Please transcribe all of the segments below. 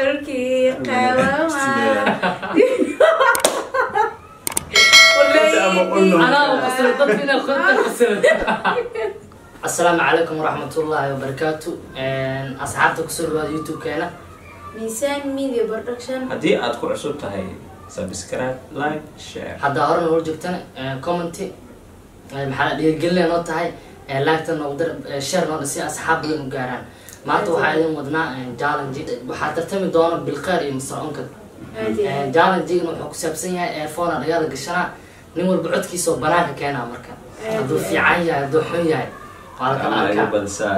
Xulkii qawawa. Anaa qasray dadkina khunta qasray. Assalaamu calaykum waraxmatullaahi wabarakaatu. Asxaabta kusoo dhawaada YouTube-keena Miisaan Media Production. Haddii aad ku cusub tahay, subscribe, like, share. Haddaa hore noola joogtana, commenty maxaa la dhiirigelinay noo tahay, like-ta noogu dar, share noo si asxaab badan u gaaraan. Maanta waxaa idin wadnaa challenge. Waxaa tartami doona Bilqeer iyo Mr Onkad. Challenge-gana wuxuu ku saabsan yahay earphone dhagaada gashanaa, nin walba codkiisa oo banaanka keenaa. Marka hadduu fiican yahay, hadduu xun yahay, waa la kala Ama iga arkaa. Badisaa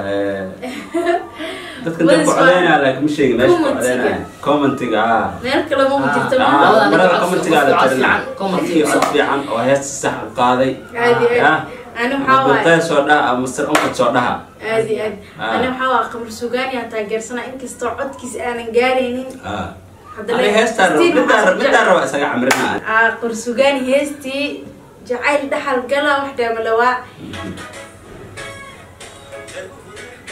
dadka dad ku codeynaya, laakiin ma sheegin meesha ku codeynaya, commentiga ah. Meel kale ma jirto. Labada marada cod commentiga la cod tirinaa. fiican, commentiga. Qofkii cod fiican oo heesta sax u qaaday Caadi ya ani waxaa waaye Bilqeer soo dhaha ama Mr Onkad soo dhaha. Aad iyo aad. Ani waxaa waa Qamar Sugaani aan taageersana, inkastoo codkiisa aanan gaaraynin. Haddana Ani heestaan still midaan waxaan midaan raba isaga camrina. Qamar Sugaani heestii jacayl dhaxal gala wax dhaamalawaa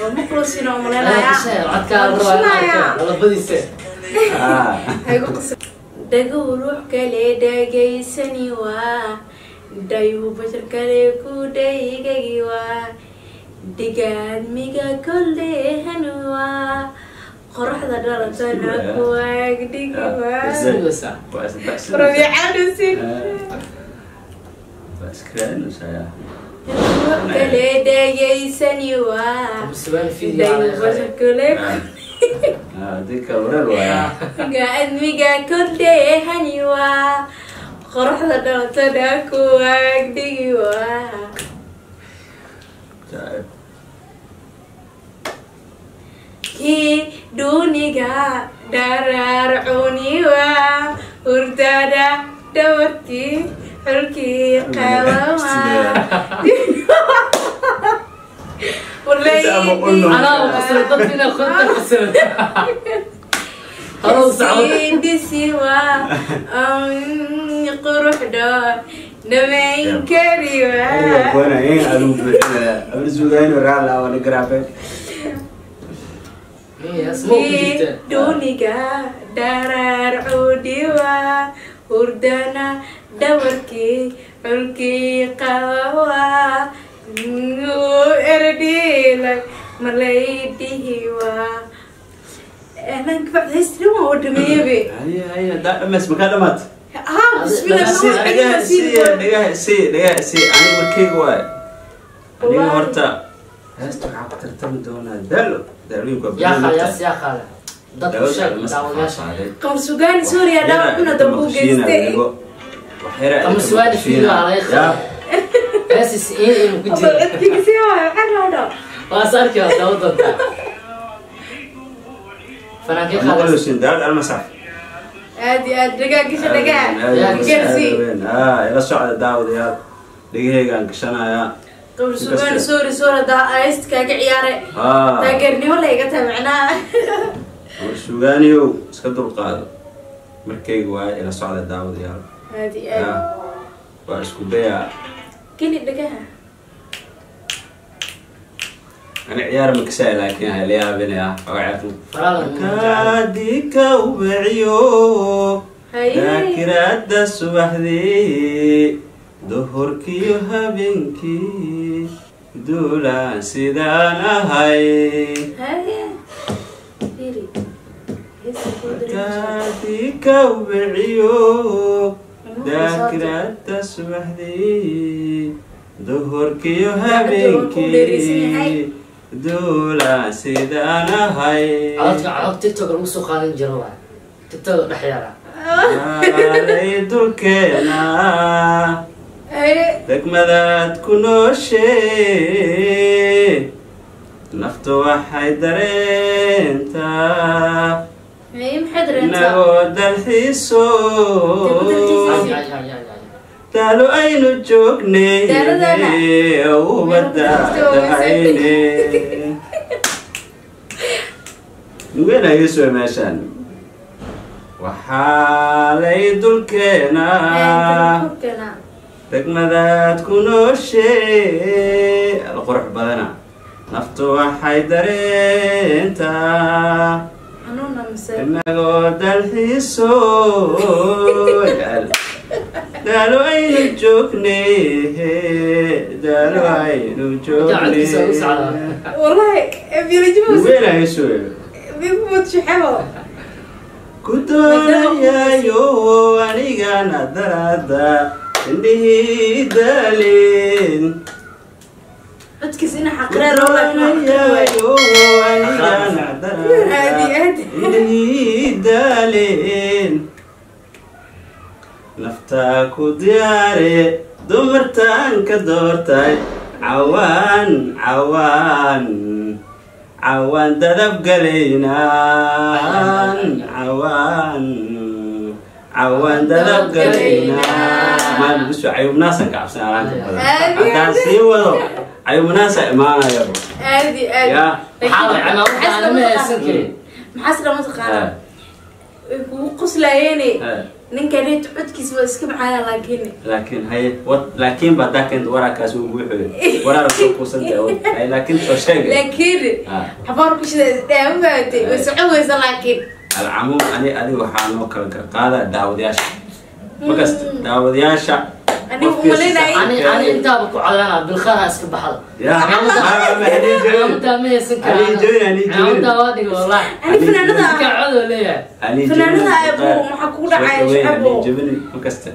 waa maqlosina oo maleynayaa. Codkaa la rabaa in la arko labadiisa. Dhaguhu ruux kale dhagaysani waa, dhayuu bashar kale ku dhaygagi waa, dhigaadmiga koldheehani waa, qoraxda dhalatana ku agdhigi waa. Sugaysaa. Waa isbacsan. Rabiicadusin. Waa iskaraadinaysaa. Ruux kale dhagaysani waa, Qamar Sugaani video dhayuu aa laga bashar qaaday. Kale Dadka wareer waaya. gaadmiga koldheehani waa, qoraxda dhalatana ku agdhigi waa. Jacaylka. Kii duniga dharaar cuni waa, hurdada dhawarkii xulkii qawawa. Anaa qasray dadkina khunta qasray. Hore u socdo. Sidisi waa quruxdho dhamayn kari Aniga waa. Goona in aad u buuxinaya. Abri suugayn raala waa garaafay. Yes, ma ku jirta. Duniga dharaar cuni waa, hurdana dhawarkii xulkii qawawa, erdhiilay malaydhihi waa. Anaan kabacdi heesti dhan waa dhameeyebe. Haye haye, daa dhameys makaa dhamaat. Ha, bismillah. Si dhagaha si dhagaha si dhagaha si aniga markayga waay. Aniga horta heesta waxaa ku tartami doonaa Daalo. Daalooyinku waa Yaa badan qaada, tahay. yaa qaada. Dadku sheeg daawadayaasha. Qamar Sugaani, suuriya dhaawac kuna dambu geystay. Qamar Sugaani video aa laga qaaday. Heestis in inuu ku jiro. Codkiisa waa maxaa loo dhaw. Waa is arki, waa daawan doontaa. Fanaankee qaada? Maqluusin daal almasax. Aad iyo aad, dhagaa gasha, dhagaa gaarsii. Ila socda daawadayaal, dhegaheygaan gashanayaa. Qamar Sugaani, sorry sorry, haddaa heesta kaaga ciyaaray. Taageernimo la iga tahay macnaha. Qamar Sugaaniyow, iska dulqaado, markayga waaye. Ila socda daawadayaal. Aad iyo aad. Waa isku dayaa. Geli dhagaha. Ani ciyaar ma kasaay, laakiin ha la yaabinaya oga ciyaarta. Faraadan. Kaadika ubaciyo. Haye. Daakiraada subaxdii, duhurkiyo habeenkii, duulaan sidaan ahay. Haye, fiiri heesta kuu dareemaysaa. Kaadika ubaciyo, daakiraada subaxdii, duhurkiyo habeenkii, duulaan sidaan ahay. Codadka codad TikTok lagu soo qaadan jiro waay. TikTok dhex yaala. Aalay dulkeena. Haye. Degmadaad ku nooshee, naftu waxay dareentaa. Haye, maxay dareentaa? Inagoo dalxiiso. Ay ay ay ay ay. Daalo aynu joognay. Daaladana. Ubadda dahayne nugeena iga meeshaan waxaa lay dulkeenaa. Korkeena. Degmadaad ku nooshee qurux badana, naftu waxay dareentaa. Xanuuna. Mise Inagoo dalxiiso daalo aynu joognay, daalo aynu codkiisa u joognay. Socdaa. Wallahi biolojimo. Weyn heesoy. Bimud shuxebo. Ku doonayayo anigana daraada indhihii daalin. Codkiisa ina Ku xaqireen oo laakiin waa xaqir waay. doonayayo anigana daraada Aadi aad. indhihii daalin, naftaa ku diyaare, dumartaan ka doortay, cawaan cawaan cawaan dadab galaynaan, cawaan cawaan dadab galaynaa. Maalin bisu cayubnaasan ka cabsan alaanta badan. Aadi. Haddaan sii wado cayubnaasa imaanaya. Aadi aad. Yaa. Maxaa waay, cimaamada ma haysan karin. Maxaa sida mataqaanaa way kugu qoslayeene. Ninka reet codkiisa waa iska macaana laakiin Laakiin haye wad, laakiin ba haddaa keento waraakaas uu buuxoyo waraara soo kuusantay wad haye, laakiin soo sheegay. Laakiin xabaar ku shida isdhaama fahamtay, way socon weysa laakiin. Alcamuum ani adiga waxaa noo kala garqaada daawadayaasha makasta daawadayaasha. Anigu Qofkii umaleynayay. Ani intaaba ku codeynaa, Bilkhayr ha iska baxdo. Ya ma hadii jabin. Cimaamada ma haysan karin. Ani jabin, ani jabin. Cimaamada waa dhiga wallahi. Ani fanaanada Iska cod oo leeyahay. Ani Fanaanada abu, maxaa kugu dhacay, Shucaybo? Jabin makasta.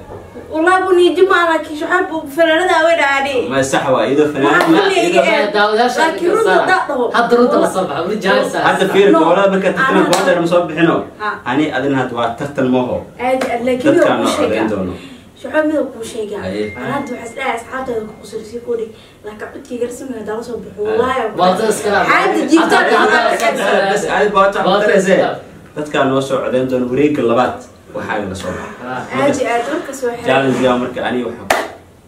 Wallahi bu niijima laakiin shuxaab fanaanada way dhacday. Ma sax waa iyadoo Waxaa fanaanad kulli iga eeg. Daawadayaasha Laakiin runta haddaa dhaho. Hadda runta la soo baxa weli jaansa. Hadda fiir No. gobolada marka tartan Anaa- gobolada ma soo bixino. Ha. Ani adina hadda waa tartan mooho. Aadi aad laakiin Dadkaan midab noo kuu codeyn sheegaa. doono. Shuxaab midab kuu sheegaa. Haye. Anaa hadda waxaa isdhahay asxaabtaada ku qusursii ku dhig, laakiin codkayga rasmiga haddaa la soo baxo wallahi. Waa dad iska laab. Xaalada jiifta. Hadda- Bas adi baato Waa dad darese. iska laab. Dadkaan noo soo codeyn doono wareegga labaad waxaa la soo baxa. Aadi aad markas waa xiran. Challenge-ga marka ani waxaa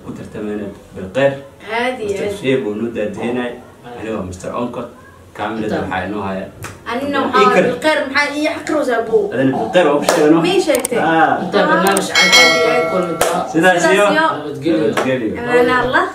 ku tartamayna Bilqeyr. Aadi Mr. aad. Sheeb oo noo daadihinay, aniga Mr. Oncot kaamirada waxaa inoo haya. Anina waxaa Ikar. Bilqeyr maxaa ii xaqiraysaa buu? Adina Bilqeyr waa ku sheegano. Ma ii sheegtay? Ah. Intaa barnaamij caynka ku kulmi doono. Sidaas iyo Sidaas iyo nabadgelyo. Nabadgelyo. Amaan Allah.